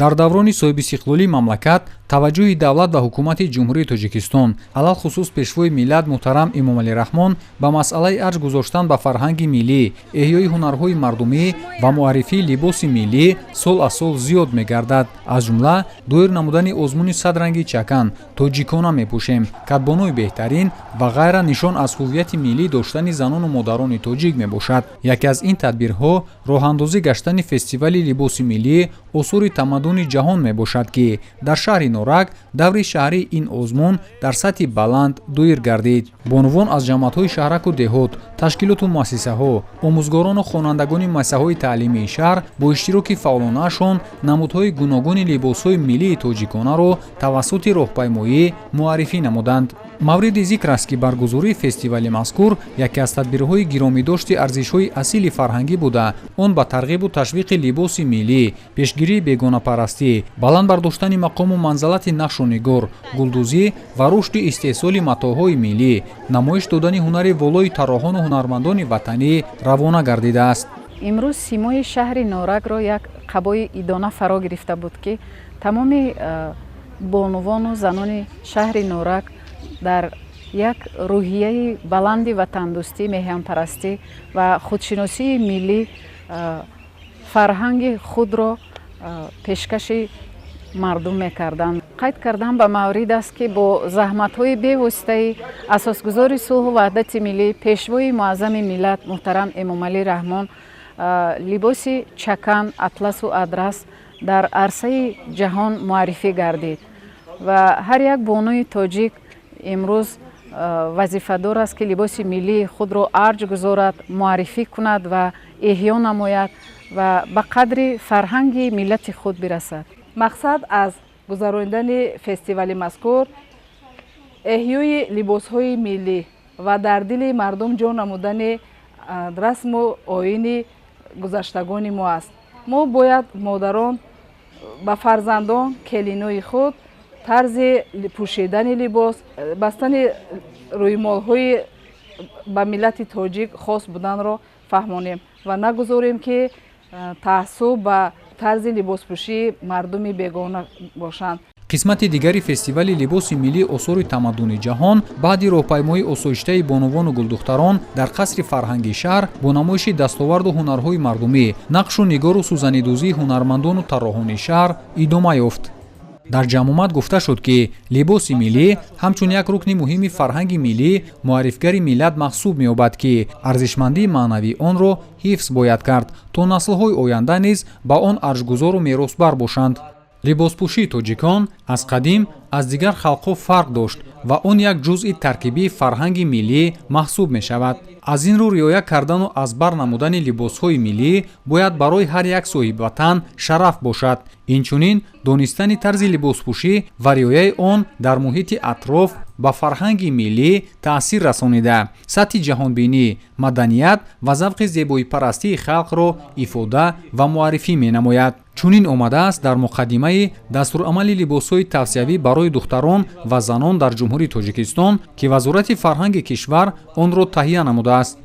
Дар даврони соҳибистиқлолии мамлакат таваҷҷӯҳи давлат ва ҳукумати Ҷумҳурии Тоҷикистон, алалхусус Пешвои миллат муҳтарам Эмомалӣ Раҳмон, ба масъалаи арҷ гузоштан ба фарҳанги миллӣ, эҳёи ҳунарҳои мардумӣ ва муаррифии либоси миллӣ сол аз сол зиёд мегардад. Аз ҷумла доир намудани озмуни «Садранги чакан», «Тоҷикона мепӯшем», «Кадбонуи беҳтарин» ва ғайра нишон аз ҳуввияти миллӣ доштани занону модарони тоҷик мебошад. Яке аз ин тадбирҳо роҳандозӣ гаштани фестивали либоси миллӣ «Осори тамаддуни ҷаҳон» мебошад, ки дар шаҳри Норак даври шаҳрии ин озмун дар сатҳи баланд доир гардид. Бонувон аз ҷамоатҳои шаҳраку деҳот, ташкилоту муассисаҳо, омӯзгорону хонандагони муассисаҳои таълимии шаҳр бо иштироки фаъолонаашон намудҳои гуногуни либосҳои миллии тоҷиконаро тавассути роҳпаймоӣ муаррифӣ намуданд. Мавриди зикр аст, ки баргузории фестивали мазкур яке аз тадбирҳои гиромидошти арзишҳои асили фарҳангӣ буда, он ба тарғибу ташвиқи либоси миллӣ, пешгирии бегонапарастӣ, баланд бардоштани мақому манзалати нақшу нигор, гулдӯзӣ ва рушди истеҳсоли матоъҳои миллӣ, намоиш додани ҳунари волои тарроҳону ҳунармандони ватанӣ равона гардидааст. Имрӯз симои шаҳри Норакро як қабои идона фаро гирифта буд, ки тамоми бонувону занони шаҳри Норак дар як рӯҳияи баланди ватандӯстӣ, меҳанпарастӣ ва худшиносии миллӣ фарҳанги худро пешкаши мардум мекарданд. Қайд кардан ба маврид аст, ки бо заҳматҳои бевоситаи асосгузори сулҳу ваҳдати миллӣ, Пешвои муаззами миллат муҳтарам Эмомалӣ Раҳмон либоси чакан, атласу адрас дар арсаи ҷаҳон муаррифӣ гардид ва ҳар як бонуи тоҷик имрӯз вазифадор аст, ки либоси миллии худро арҷ гузорад, муаррифӣ кунад ва эҳё намояд ва ба қадри фарҳанги миллати худ бирасад. Мақсад аз гузаронидани фестивали мазкур эҳёи либосҳои миллӣ ва дар дили мардум ҷо намудани расму оини гузаштагони мо аст. Мо бояд, модарон, ба фарзандон, келинои худ тарзи пӯшидани либос, бастани рӯймолҳои ба миллати тоҷик хос буданро фаҳмонем ва нагузорем, ки таассуб ба тарзи либоспӯшии мардуми бегона бошанд. Қисмати дигари фестивали либоси миллӣ «Осори тамаддуни ҷаҳон» баъди роҳпаймоии осоиштаи бонувону гулдухтарон дар қасри фарҳанги шаҳр бо намоиши дастоварду ҳунарҳои мардумӣ, нақшу нигору сӯзанидӯзии ҳунармандону тарроҳони шаҳр идома ёфт. Дар ҷамъомад гуфта шуд, ки либоси миллӣ ҳамчун як рукни муҳими фарҳанги миллӣ, муаррифгари миллат маҳсуб меёбад, ки арзишмандии маънавии онро ҳифз бояд кард, то наслҳои оянда низ ба он арҷгузору меросбар бошанд. Либоспӯшии тоҷикон аз қадим аз дигар халқҳо фарқ дошт ва он як ҷузъи таркибии фарҳанги миллӣ маҳсуб мешавад. Аз ин рӯ риоя кардану аз бар намудани либосҳои миллӣ бояд барои ҳар як соҳибватан шараф бошад. Инчунин донистани тарзи либоспӯшӣ ва риояи он дар муҳити атроф ба фарҳанги миллӣ таъсир расонида, сатҳи ҷаҳонбинӣ, маданият ва завқи зебоипарастии халқро ифода ва муаррифӣ менамояд. Чунин омадааст дар муқаддимаи дастурамали либосҳои тавсиявӣ барои духтарон ва занон дар Ҷумҳурии Тоҷикистон, ки Вазорати фарҳанги кишвар онро таҳия намудааст.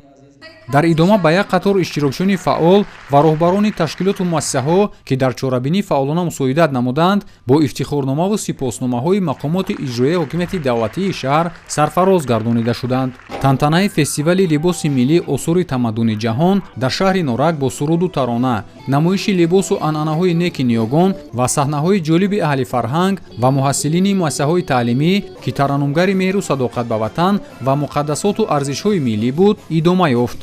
Дар идома ба як қатор иштирокчиёни фаъол ва роҳбарони ташкилоту муассисаҳо, ки дар чорабинӣ фаъолона мусоидат намуданд, бо ифтихорномаву сипосномаҳои мақомоти иҷроияи ҳокимияти давлатии шаҳр сарфароз гардонида шуданд. Тантанаи фестивали либоси миллӣ «Осори тамаддуни ҷаҳон» дар шаҳри Норак бо суруду тарона, намоиши либосу анъанаҳои неки ниёгон ва саҳнаҳои ҷолиби аҳли фарҳанг ва муҳассилини муассисаҳои таълимӣ, ки тараннумгари меҳру садоқат ба ватан ва муқаддасоту арзишҳои миллӣ буд, идома ёфт.